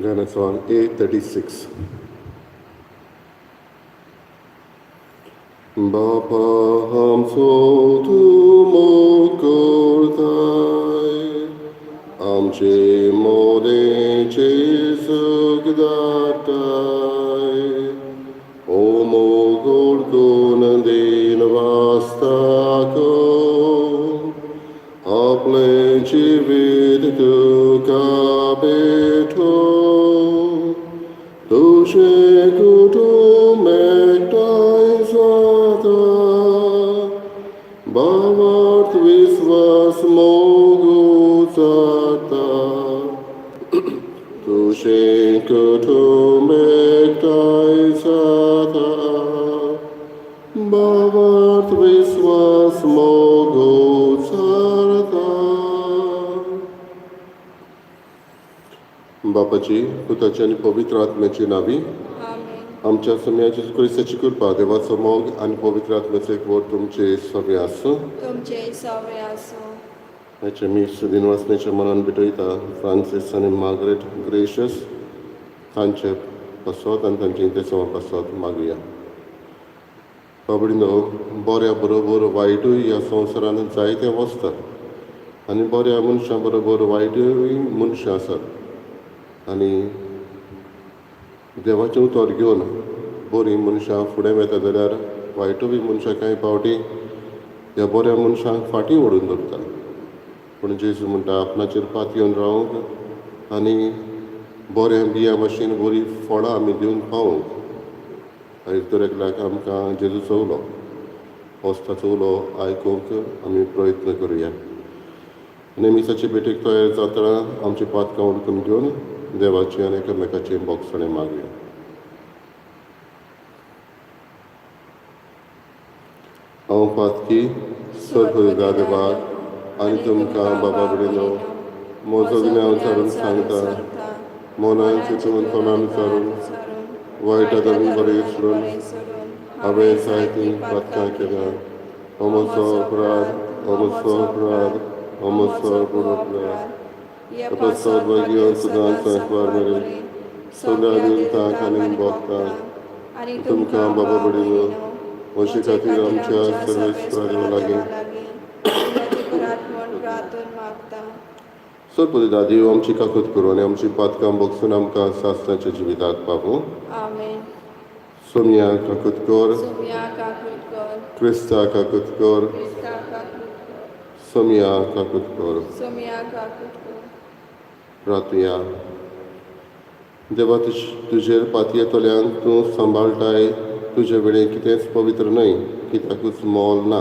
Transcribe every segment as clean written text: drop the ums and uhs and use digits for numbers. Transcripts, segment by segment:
Ghana song 836. बापा आमचो तूं मोग करताय, आमचे मोदेचे सूख धाडटाय. ओ मोग ओळखून दीन वास्ताक, आपलें जिवीत तुका भेटो. तुजें कुटुंब एकठांय जाता, भावार्थ विस्वास मोग जाता. तुजें कुटुंब एकठांय जाता, भावार्थ विस्वास मोग जाता. बापाची, पुताची आनी पवित्र आत्म्याची नांवी. आमेन. आमच्या सोम्या जेजू क्रिस्ताची कृपा, देवाचो मोग आनी पवित्र आत्म्याचो एकवट तुमचे सगळे आसूं. तुमचे सगळे आसूं. हाचें मीस दिनवासनेच्या मनान भेटयता फ्रांसीस आनी मार्गरेट ग्रेशस तांचे पासत आनी तांचे इंतेसांवा पासत मागुया. बाबडिनो, बऱ्या बरोबर वायटूय ह्या संवसारांत जायते वचतात आनी बऱ्या मनशां बरोबर वायटूय मनशां आसात आनी देवाचें उतर घेवन बरीं मनशां फुडें वता जाल्यार वायटूय बी मनशां कांय फावटी ह्या बऱ्या मनशांक फाटीं ओडून दवरता. पूण जेजू म्हणटा, आपणाचेर पातयेवन रावंक आनी बऱ्या बियां भाशेन बरीं फळां आमी दिवंक पावूंक. आयज दर एकल्याक आमकां जेजूचो उलो, होच ताचो उलो आयकूंक आमी प्रयत्न करुया आनी मिसाचे भेटेक तयार जातना आमची पातकां उडकून घेवन देवाची आनी एकामेकाची भोगसणें मागया. हांव पातकी सर्व देवाक आनी तुमकां बाबा भयणीनो म्हजो गुन्यांव विचारून सांगता. मनान चिंतून, तोंडान विचारून, वायट आनी बरें सोडून हांवें जायतीं पातकां केल्या. हो म्हजो अपराध, हो म्हजो अपराध, हो म्हजो व्हड अपराध. पासत भाग्य सदांच सांकवार मेरेन सगळ्या देवतांक आनी भक्तांक, तुमकां बाबा भयणीनो म्हजे खातीर आमच्या सर्वेस्परा देवा लागीं विनंती करात म्हूण प्रार्थून मागता. सरपती देव आमची काकूत करूं आनी आमची पातकां भोगसून आमकां सासणाच्या जिविताक पावूं. आमेन. सोमया काकूत कर. सोमया काकूत कर. क्रिस्ता काकूत कर. क्रिस्ता काकूत कर. सोमया काकूत कर. सोमया काकूत कर. प्रार्थुया. देवा, तुजेर पातयेतल्यांक तूं सांबाळटाय. तुजे वेळें कितेंच पवित्र न्हय, कित्याकूच मोल ना.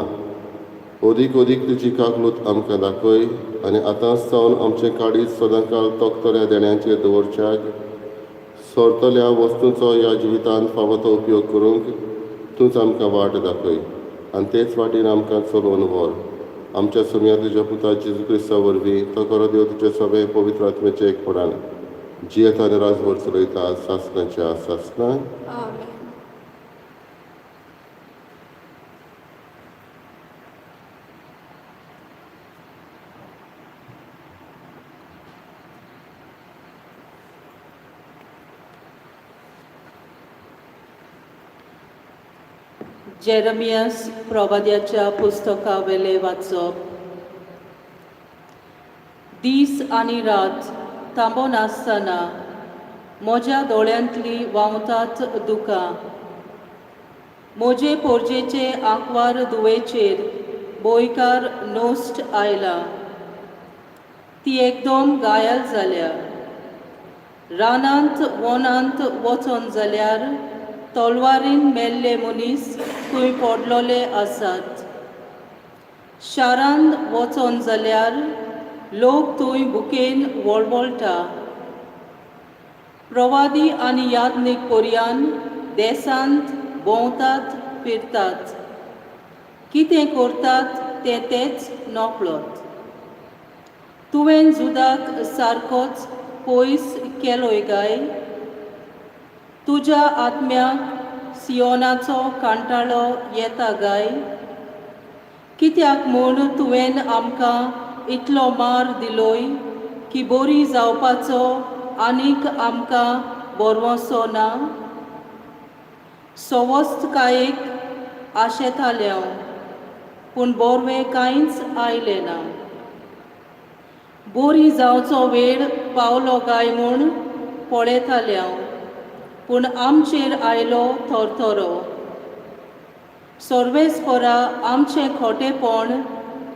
अदीक अदीक तुजी काकलूत आमकां दाखय आनी आतांच सावन आमचें काळीज सदांकाळ तोखतल्या देण्यांचेर दवरच्याक सोरतल्या वस्तूंचो ह्या जिवितांत फावो तो उपयोग करूंक तूंच आमकां वाट दाखय आनी तेच वाटेन आमकां चलोवन व्हर. आमच्या सोमया तुज्या पुता जेजू क्रिस्ता वरवीं, तो खरो देव, तुज्या सगळे पवित्र आत्म्याचें एकपणान जियेता आनी राजभर चलयता सासणाच्या सासणां. आमेन. जेरमियास प्रवाद्याच्या पुस्तकावेले वाचप. दीस आनी रात थांबनासतना म्हज्या दोळ्यांतली व्हांवतात दुकां. म्हजे पोरजेचे आंकवार दुवेचेर बोयकार नोस्ट आयला. ती एकदम घायल जाल्या. रानांत वनांत वचोन जाल्यार तलवारीन मेल्ले मनीस थंय पडलोले आसात. शारांत वचोन जाल्यार लोक थंय भुकेन वळवळटा. प्रवादी आनी याज्ञीक पर्यान देसांत भोंवतात फिरतात. कितें करतात तें तेच नकळत. तुवें जुदाक सारकोच पयस केलोय काय? तुज्या आत्म्याक सियोनाचो कांटाळो येता गाय? कित्याक म्हूण तुवें आमकां इतलो मार दिलोय की बरी जावपाचो आनीक आमकां बरवसो ना. सवस्तकायेक आशेतालें हांव, पूण बोरवें कांयच आयलें ना. बोरी जावचो वेळ पावलो काय म्हूण पळयतालें हांव, पूण आमचेर आयलो थरथरो. सर्वेस्परा आमचें खोटेपण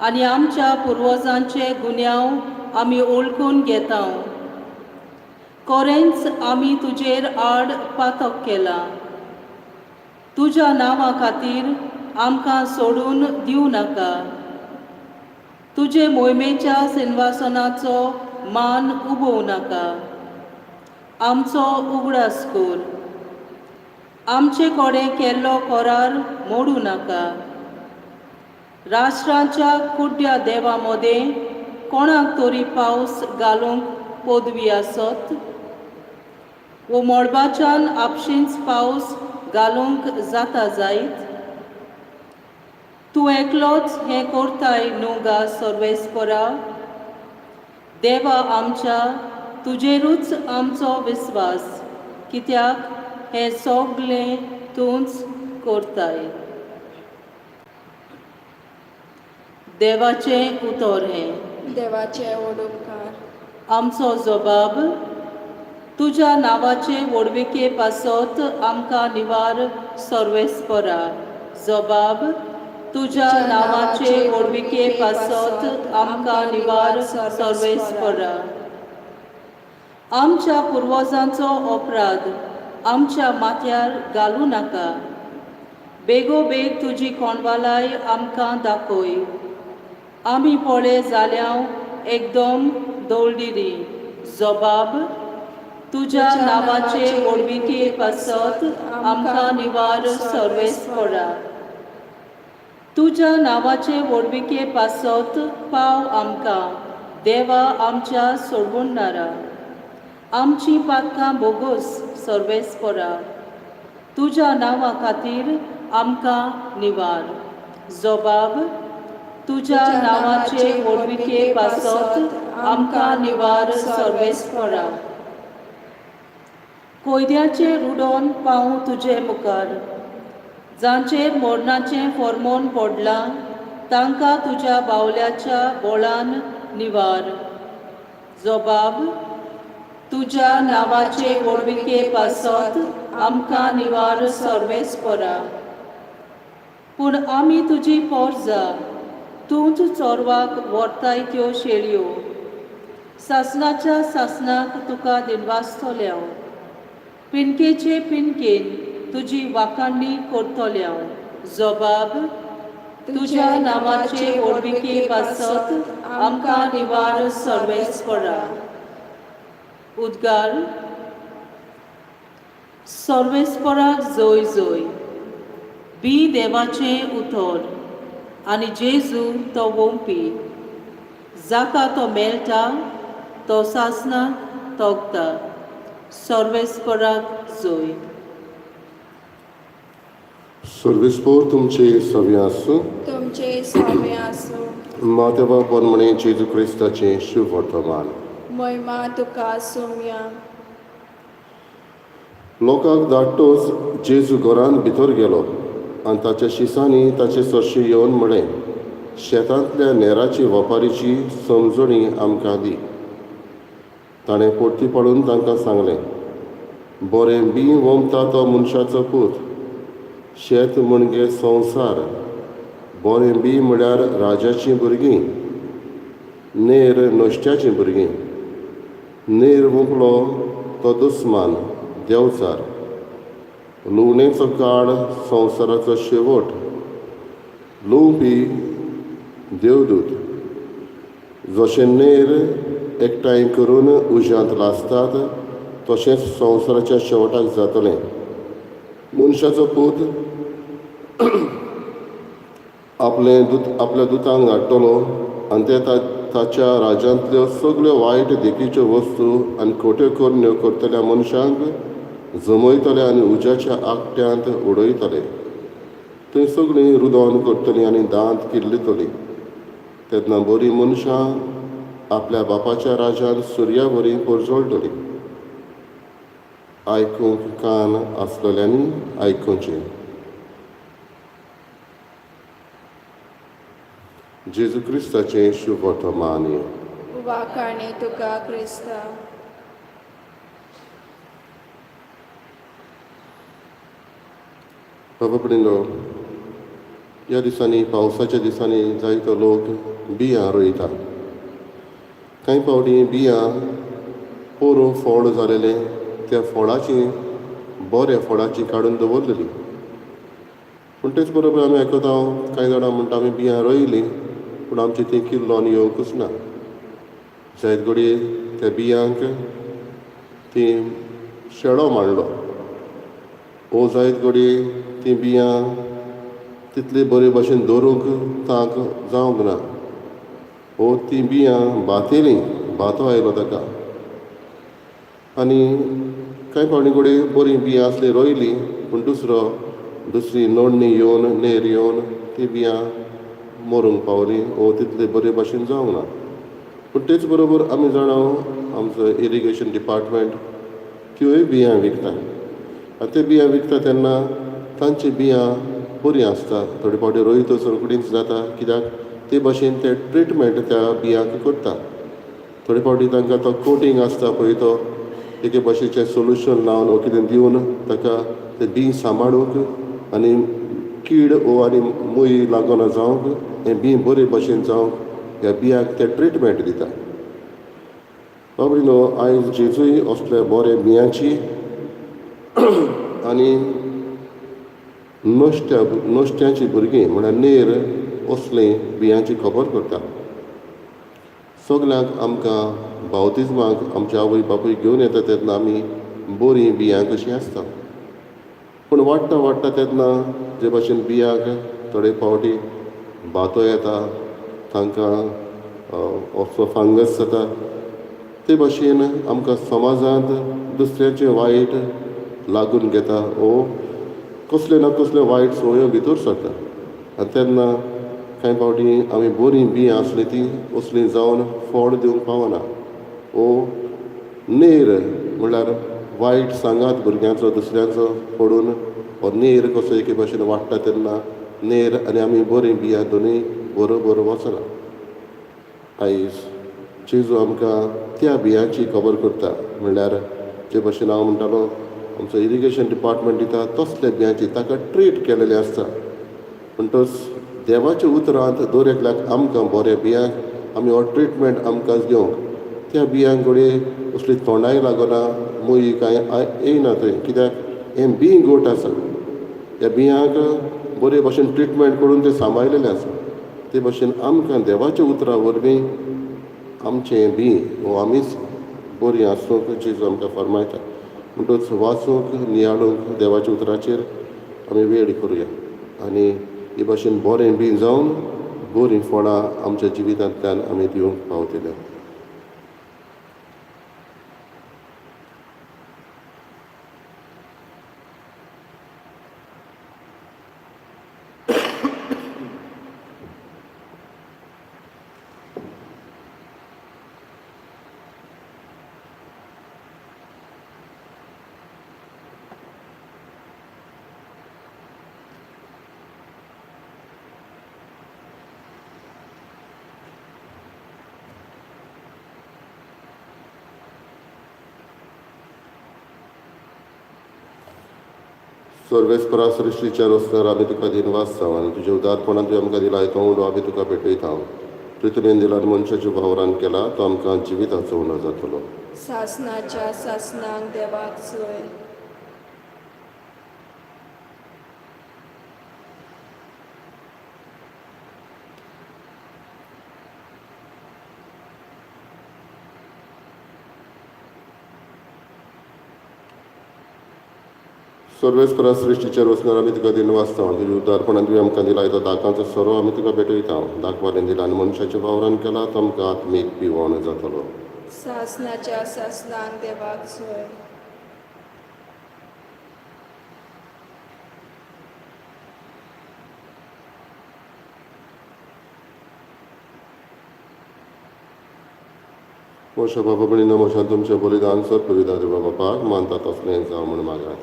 आनी आमच्या पुर्वजांचे गुन्यांव आमी ओळखून घेता. खरेंच आमी तुजेर आड पातक केलां. तुज्या नांवा खातीर आमकां सोडून दिवं नाका. तुजे मोहिमेच्या सिंवासनाचो मान उबोवं नाका. आमचो उगडास कर. आमचे कडेन केल्लो करार मोडूं नाका. राष्ट्रांच्या कुड्ड्या देवा मदें कोणाक तरी पावस घालूंक पदवी आसत वो मळबाच्यान आपशींच पावस घालूंक जाता जायत? तूं एकलोच हें करताय न्हू गा सर्वेस्परा? देवा आमच्या, तुजेरूच आमचो विस्वास, कित्याक हें सगलें तूंच करताय. देवाचें उतर हें. देवाचे ओडुपकार. आमचो जबाब तुज्या नांवाचे व्हडविके पासत आमकां निवार सर्वेस्परा. जबाब तुज्या नांवाचे व्हडविके पासत आमकां निवार सर्वेस्परा. आमच्या पुर्वजांचो अपराध आमच्या माथ्यार घालूं नाका. बेगोबेग तुजी कोंडवालाय आमकां दाखय. आमी पळय जाल्यार एकदम दवडिरी. जबाब तुज्या नांवाचे व्हडविके पासत आमकां निवार सर्वेस्परा. तुज्या नांवाचे व्हडविके पासत पाव आमकां देवा आमच्या सोडवणदारा. आमचीं पातकां बोगोस सर्वेस्परा. तुज्या नांवा खातीर आमकां निवार. जबाब तुज्या नांवाचे व्हडविके पासत आमकां निवार सर्वेस्परा. कोयद्याचें रुडोन पावूं तुजे मुखार. जांचेर मरणाचें फॉर्मोन पडलां तांकां तुज्या बावल्याच्या बोळान निवार. जबाब तुज्या नांवाचे व्हडविके पासत आमकां निवार सर्वेस्परा. पूण आमी तुजी पोरजा, तूंच चोरवाक व्हरताय त्यो शेळयो. सासणाच्या सासणाक तुका दिनवासतलें हांव. पिनकेचे पिनकेन तुजी वाखाणणी करतलें हांव. जबाब तुज्या नांवाचे व्हडविके पासत आमकां निवार सर्वेस्परा. उद्गार. सर्वेस्पराक जय जय. बी देवाचें उतर आनी जेजू तो वोमपी. जाका तो मेळटा तो सासणाक तोगता. सर्वेस्पराक जय. सर्वेस्पोर तुमचे सवी आसूं. तुमचे स्वामी आसूं. मातेवा पोरमणे जेजू क्रिस्ताचें शुभ वर्तमान. महिमा तुका सुमया. लोकांक धाडटोच जेजू घरांत भितर गेलो आनी ताच्या शिसांनी ताचे सरशी येवन म्हळें, शेतांतल्या नेराची वपारीची समजणी आमकां दी. ताणें परती पडून तांकां सांगलें, बरें बीं वोमता तो मनशाचो पूत. शेत म्हणजे संवसार. बरें बीं म्हळ्यार राजाचीं भुरगीं, नेर नश्ट्याचीं भुरगीं. नेर वोंपलो तो दुस्मान देंवचार. लुवणेचो काळ संवसाराचो शेवट. लुवपी देवदूत. जशें नेर एकठांय करून उज्यांत लासतात तशेंच संवसाराच्या शेवटाक जातलें. मनशाचो पूत आपले दूत आपल्या दुतांक धाडटलो आनी ते ताच्या राज्यांतल्यो सगल्यो वायट देखीच्यो वस्तू आनी खोट्यो करण्यो करतल्या मनशांक जमयतले आनी उज्याच्या आकट्यांत उडयतले. थंय सगळीं रुदोन करतलीं आनी दांत किल्लतलीं. तेन्ना बरीं मनशां आपल्या बापाच्या राज्यांत सुर्या वरी परजळटलीं. आयकूंक कान आसलेल्यांनी आयकुचें. जेजू क्रिस्ताचें शुभवर्तमान. वाखाणे तुका क्रिस्ता. बाबा भयणीनो, ह्या दिसांनी पावसाच्या दिसांनी जायतो लोक बियां रोयता. कांय फावटी बियां पोरूं फळ जालेलें त्या फळाची बऱ्या फळाची काडून दवरलेली. पूण तेच बरोबर आमी आयकता कांय जाणां म्हणटा आमी बियां रोयलीं पूण आमची ती किल्लोन येवंकूच ना. जायत घडये त्या बियांक ती शेळो मांडलो ओ जायत घडये ती बियां तितले बरे भाशेन दवरूंक तांक जावंक ना ओ ती बियां भातेलीं भातो आयलो ताका. आनी कांय फावटी घडये बरीं बियां आसलीं रोयलीं पूण दुसरी नडणी येवन नेर येवन ती बियां मरूंक पावलीं ओ तितले बरे भाशेन जावंक ना. पूण तेच बरोबर आमी जाणा आमचो इरिगेशन डिपार्टमेंट त्योय बियां विकता आनी ते बियां विकता तेन्ना तांची बियां बरीं आसता. थोडे फावटी रोयतच रोखडीच जाता कित्याक ते भाशेन ते ट्रिटमेंट त्या बियांक करता. थोडे फावटी तांकां तो कोटींग आसता पळय तो एके भाशेचें सोल्युशन लावन वो कितें दिवन ताका तें बीं सांबाळूंक आनी कीड वो आनी मूय लागना जावंक हें बीं बरे भाशेन जावंक ह्या बियांक ते ट्रिटमेंट दिता. बाबा न्हू आयज जेजूय असले बरे बियांची आनी नश्ट्याची भुरगीं म्हळ्यार नेर असली बियांची खबर करता. सगल्यांक आमकां बावतिज्माक आमचे आवय बापूय घेवन येता तेन्ना आमी बरीं बियां कशीं आसता. पूण वाडटा वाडटा तेन्ना जे भाशेन बियांक थोडे फावटी भातो येता तांकां असो फंगस जाता ते भाशेन आमकां समाजांत दुसऱ्याचें वायट लागून घेता ओ कसले ना कसले वायट संवयो भितर सरता. आनी तेन्ना कांय फावटी आमी बरीं बियां आसलीं तीं असलीं जावन फळ दिवंक पावना ओ नेर म्हणल्यार वायट सांगात भुरग्यांचो दुसऱ्यांचो पडून हो नेर कसो एके भाशेन वाडटा तेन्ना नेर आनी आमी बरीं बियां दोनूय बरोबर वचना. आयज जेजू आमकां त्या बियांची खबर करता म्हणल्यार जे भाशेन हांव म्हणटालो आमचो इरिगेशन डिपार्टमेंट दिता तसल्या बियांची ताका ट्रीट केलेलें आसता. म्हणटच देवाच्या उतरांत दर एकल्याक आमकां बऱ्या बियांक आमी हो ट्रिटमेंट आमकां घेवंक त्या बियांक घडये असली तोंडाय लागना मूय कांय येयना थंय कित्याक हें बीं गोट आसा. ह्या बियांक बरे भाशेन ट्रिटमेंट करून तें सांबाळलेलें आसा. ते भाशेन आमकां देवाच्या उतरा वरवीं आमचें बीं हो आमीच बरीं आसूंक जेजू आमकां फर्मायता. म्हणटच वाचूंक नियाळूंक देवाच्या उतराचेर आमी वेळ करुया आनी हे भाशेन बरें बीं जावन बरीं फळां आमच्या जिवितांतल्यान आमी दिवंक पावतले. सर्वेस्परा सृश्टीच्या रस्त्यार आमी तुका दिनवास जावं आनी तुज्या उदारपणान तुवें आमकां दिला तो उंडो आमी तुका भेटयता. तुवें दिला आनी मनशाच्या वावरान केला तो आमकां जिविताचो उंडो जातलो. सासनाच्या सासनाक देवाक सोय. सर्वेस्परा सृश्टीच्या रचणार आमी तुका दिनवासता. तुज्या उदारपणान तुवें आमकां दिला तो दाकांचो सोरो आमी तुका भेटयता. दाखवालें दिला आनी मनशाच्या वावरान केला तो आमकां आत्मीक पिवण जातलो. सासनाच्या सासनाक देवाक सोय. मोशा बाबा भयणीनो, मोशान तुमचें बलिदान सर पवित्र देवा बापाक मानता तसलें जावं म्हूण मागात.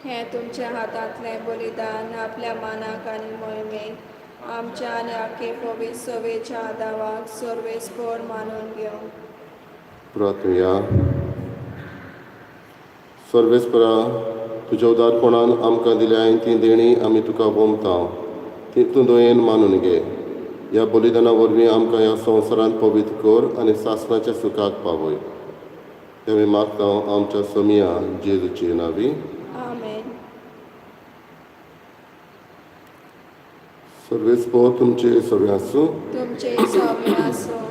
हें तुमच्या हातांतलें बलिदान आपल्या मानाक आनी मोहिमेक आमच्या आनी आखे पवित्र सभेच्या आदावाक सर्वेस्पोर मानून घेवं. प्रार्थुया. सर्वेस्परा, तुज्या उदारपणान आमकां दिल्या ती देणी आमी तुका वोमता, ती तूं दयेन मानून घे. ह्या बलिदाना वरवीं आमकां ह्या संवसारांत पवित्र कर आनी सासणाच्या सुखाक पावय. तें आमी मागता आमच्या सोमिया जेजूचे नांवी. आमेन. सर्वेस्पोर तुमचे सगळें आसूं. तुमचे सगळें आसूं.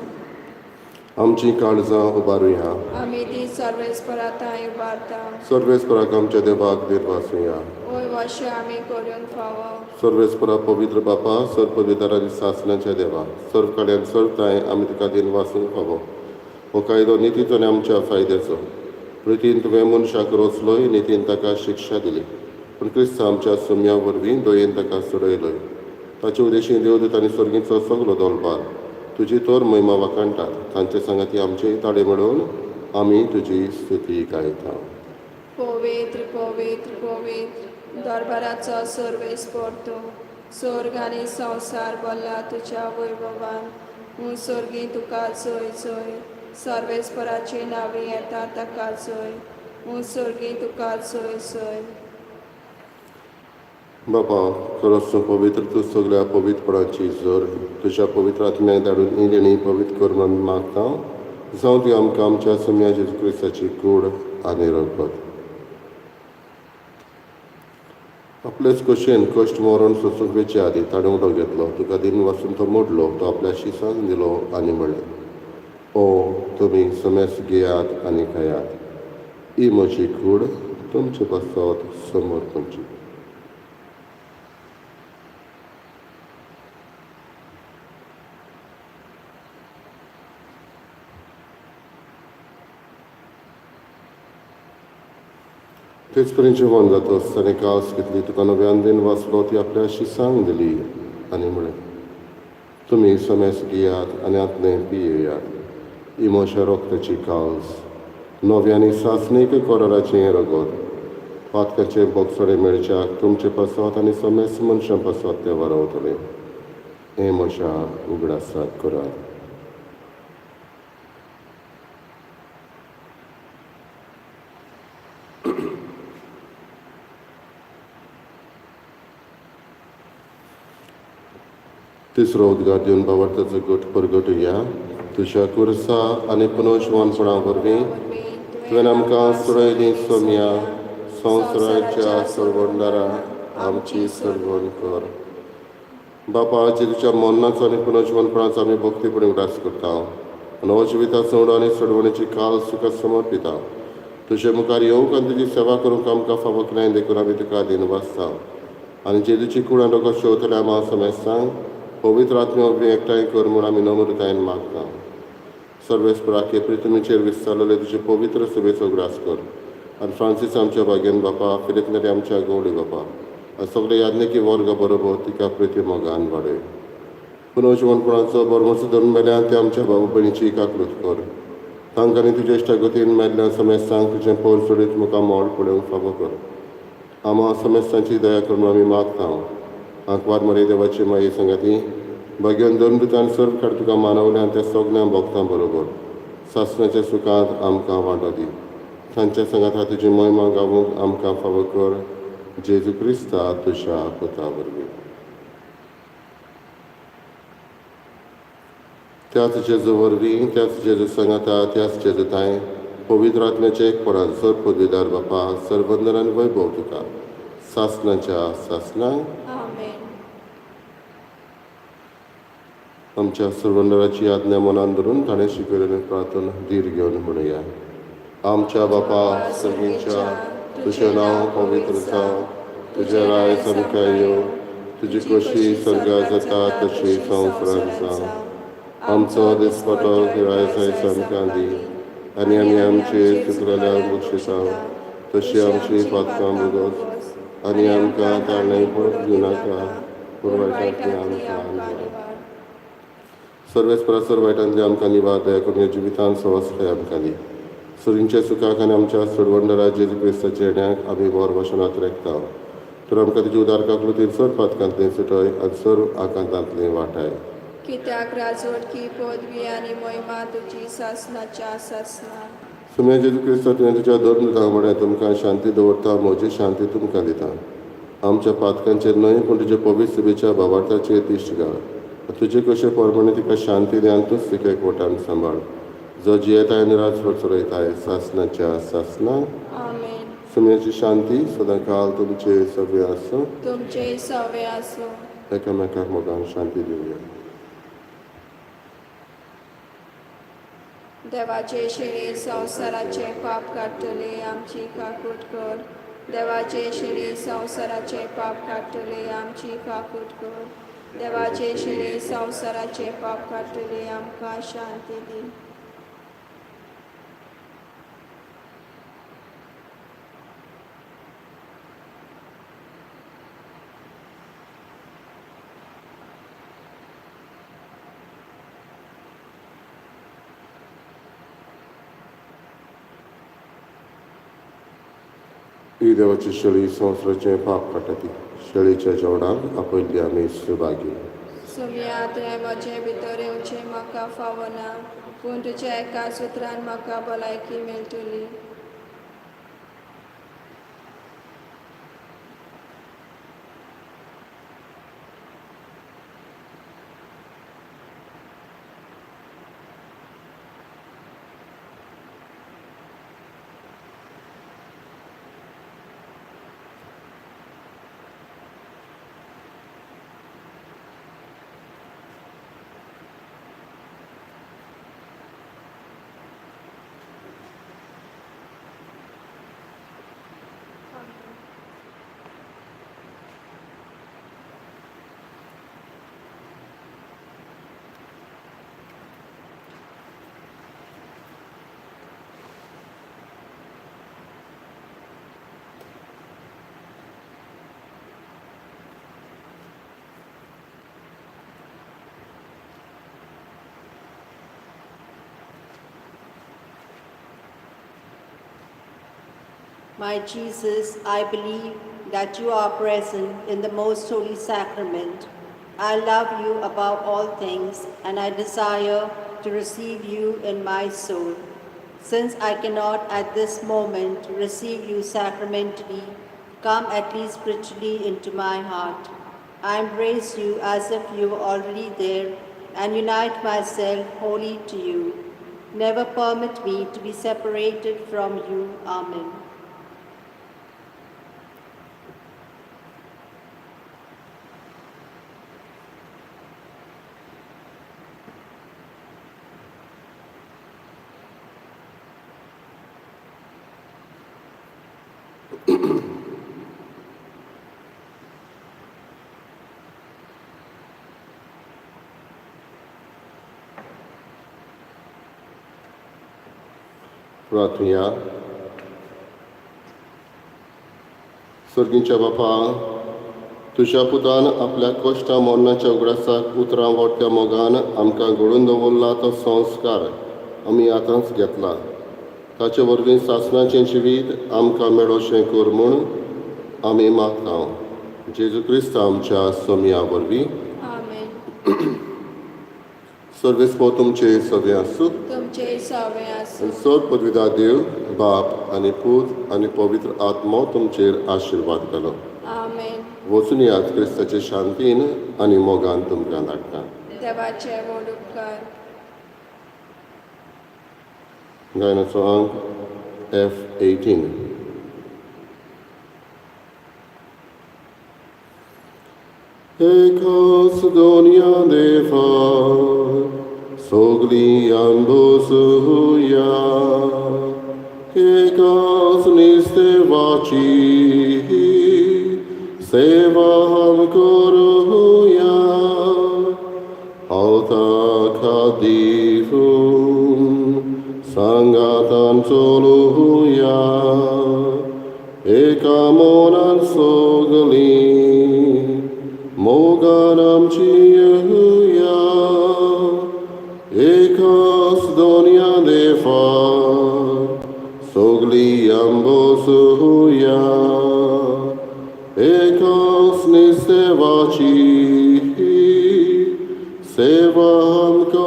आमची काळजां उबारुया. आमी ती सर्वेस्परा थांय उबारता. सर्वेस्पराक आमच्या देवाक निर्वासुया. वय वशें आमी करूंक फावो. सर्वेस्परा, पवित्र बापा, सर्व पवित्र आनी सासणाच्या देवा, सर्व कल्याण सर्व तांय आमी तुका दिन वासूंक फावो. हो कायदो नितीचो आनी आमच्या फायद्याचो. प्रितीन तुवें मनशाक रोचलोय, नितीन ताका शिक्षा दिली, पूण क्रिस्त आमच्या सुम्या वरवीं दयेन ताका सोडयलोय. ताचे उदेशी देवदूत आनी स्वर्गीचो सगलो दोलपार तुजी तर महिमा वाखाणटात. तांचे सांगाती आमचे ताळे मेळोवन आमी तुजी स्तुती गायता. पवित्र पवित्र पवित्र दरबाराचो सर्वेस्पोर तूं. स्वर्ग आनी संवसार भरला तुज्या वैभवान. हूं स्वर्गी तुका चोय चोय. सर्वेस्पराची नांवी येता ताका चोय. हूं स्वर्गी तुका चोय चोय. बापा, खरोच तूं पवित्र, तूं सगळ्या पवित्रपणाची जोर. तुज्या पवित्र आत्म्याक धाडून ही देणी पवित्र कर म्हूण आमी मागता. जावं ती आमकां आमच्या सोम्या जेजू क्रिस्ताची कूड आनी रगत. आपलेच खोशयेन कश्ट मरण सोंसूंक वेचे आदीं ताणें उदक घेतलो, तुका दिन वासून तो मोडलो, तो आपल्या शिसांक दिलो आनी म्हणलें, ओ तुमी समेस घेयात आनी खायात. ही म्हजी कूड तुमचे पासत समर्पणची. तेच पर्यंत जेवण जातच ताणें कास घेतली, तुका नव्यान दिन वाचलो, ती आपल्या शिसांक दिली आनी म्हणलें, तुमी समेस घेयात आनी आतलें पियेयात. ही म्हज्या रोगताची कास, नव्या आनी सासणीक कराराचें रगत. पातकाचें बोगसोडे मेळच्याक तुमचे पासत आनी समेस मनशां पासत तें वारवतलें. हें म्हज्या उगडासाक करात. तिसरो उद्गार दिवन बावडताचो गट परगटुया. तुज्या कुर्सा आनी पुनर्जिवनपणा वरवीं तुवें आमकां सोडयली सोम्या, संवसाराच्या सरवणदारा आमची सरवण कर. बापा, जेजूच्या मरणाचो आनी पुनर्जिवनपणाचो आमी भक्तीपणी उगडास करता आनी हो जिविताचो उडो आनी सोडवणेची काल तुका समर्पिता. तुजे मुखार येवंक आनी तुजी सेवा करूंक आमकां फावो केल्याय, देखून आमी तुका दिनवासता आनी जेजूची कूड आनी रगत शेवतल्या आमा समेस्तांक पवित्र आत्म्या वरवीं एकठांय कर म्हूण आमी नम्रतायेन मागता. सर्वेस्पराके प्रिथमीचेर विस्तारलेले तुजे पवित्र सभेचो उगडास कर आनी फ्रांसीस आमच्या भाग्यान बापा, फिलिप आमच्या गवळी बापा आनी सगळे याज्ञिकी वर्ग बरोबर तिका प्रिती मोगान वाडय. पुनर्जिवनपणाचो बरमसो धरून मेल्यान ते आमच्या भाव भयणीची काकृत कर. तांकां आनी तुज्या इश्टागतीन मेल्ल्या समेस्तांक तुजें पोर सोडीत मुखार मोड पळोवंक फावो कर. आमा समेस्तांची दया कर म्हूण आमी मागता. आंकवार मरे देवाची माये सांगाती भाग्यान धर्मदूतान सर्व काड तुका मानवल्या आनी त्या सगळ्या भक्तां बरोबर सासणाच्या सुखांत आमकां वांटो दी. तांच्या सांगाता तुजी महिमा गावूंक आमकां फावो कर. जेजू क्रिस्ता तुज्या पुता वरवीं. त्याच जेजू वरवीं, त्याच जेजू सांगाता, त्याच जेजू तांय पवित्र आत्म्याचे एकपणान सर पदवीदार बापा, सर्वंदन आनी वैभव तुका सासणाच्या सासणाक. आमेन. आमच्या सर्वंदराची आज्ञा मनान धरून ताणें शिकयलेलें प्रार्थना धीर घेवन म्हणुया. आमच्या बापा सर्गींच्या, तुजें नांव पवित्र जावं, तुजें राय सामकें येवं, तुजी खोशी स्वर्गार जाता तशी संवसारांत जावं. आमचो दिसपटो गिराय सामकां दी आनी आमी आमचे चुकलेल्या बक्षिसां तशी आमची पातकां भोगोस आनी आमकां ताळणे पडूंक दिवनाका, पूण वायटांतली आमकां निवार. सर्वेस परासर वायटांतली आमकां निवार, दया करून ह्या जिवितान सवस्काय आमकां दी. सुरींच्या सुखाक आनी आमच्या सोडवंडरा जेजू क्रिस्ताच्या येण्याक आमी बोर वशनात रेखता. तर आमकां तुजी उदार काकलुतीन सर्व पातकांतलें सुटय आनी सर्व आकांतांतलें वाटाय. कित्याक राजवटकी पदवी आनी महिमा तुजी सासणाच्या सासणा. सुम्या जेजू क्रिस्ता, तुवें तुज्या दोन दुतांक म्हळें, तुमकां शांती दवरता, म्हजी शांती तुमकां दिता. आमच्या पातकांचेर न्हय पूण तुज्या पवित्र सभेच्या भावार्थाचेर दिश्ट घाल. तुजे कशे प्रमाणे तिका शांती दी आनी तूंच तिका एकवटान सांबाळ, जो जियेताय आनी राजवट चलयताय सासणाच्या सासणा. आमेन. सुम्याची शांती सदांकाल तुमचे सगळे आसूं. तुमचे सवे आसूं. एकामेकाक मोगान शांती दिवया. देवाचे शिणी संवसाराचे पाप काडटले, आमची काकूट कर. देवाचे शिणी संवसाराचे पाप काडटले, आमची काकूट कर. देवाचे शिणी संवसाराचे पाप काडटले, आमकां शांती दी. ही देवाची शेळी संवसाराचें पाप काडटा ती शेळीच्या जेवणाक आपयल्ली आमी सुभागी. सुमया, तुवें म्हजे भितर येवचें म्हाका फावना, पूण तुज्या एका सुत्रान म्हाका भलायकी मेळटली. My Jesus, I believe that you are present in the most holy sacrament. I love you above all things, and I desire to receive you in my soul. Since I cannot at this moment receive you sacramentally, come at least spiritually into my heart. I embrace you as if you were already there and unite myself wholly to you. Never permit me to be separated from you. Amen. प्रार्थुया. सर्गींच्या बापा, तुज्या पुतान आपल्या कश्टा मरणाच्या उगडासाक उतरां वट्ट्या मोगान आमकां घडोवन दवरला तो संस्कार आमी आतांच घेतला. ताचे वरवीं सासणाचें जिवीत आमकां मेळोशें कर म्हूण आमी मागता, जेजू क्रिस्त आमच्या सोमया वरवीं. आमेन. सर्वेस्पो तुमचे सगळे आसूं. तुमचे सवे आसूं. सर पदवीदा देव बाप आनी पूत आनी पवित्र आत्मो तुमचेर आशिर्वाद घालो. आमेन. वचून यात, क्रिस्ताचे शांतीन आनी मोगान तुमकां धाडटा. देवाचे व्हड उपकार. गायनाचो अंक F18. एकाच दोनया देवा सगळीं अंबोसुया, एकाच निस्तेवाची सेवा हम करूया. हालता खादीफून सांगातान चलुया, एका मनान सगळीं मोगान आमची येवया. आंबोसुया एकाच निस्तेवाची सेवा आमकां.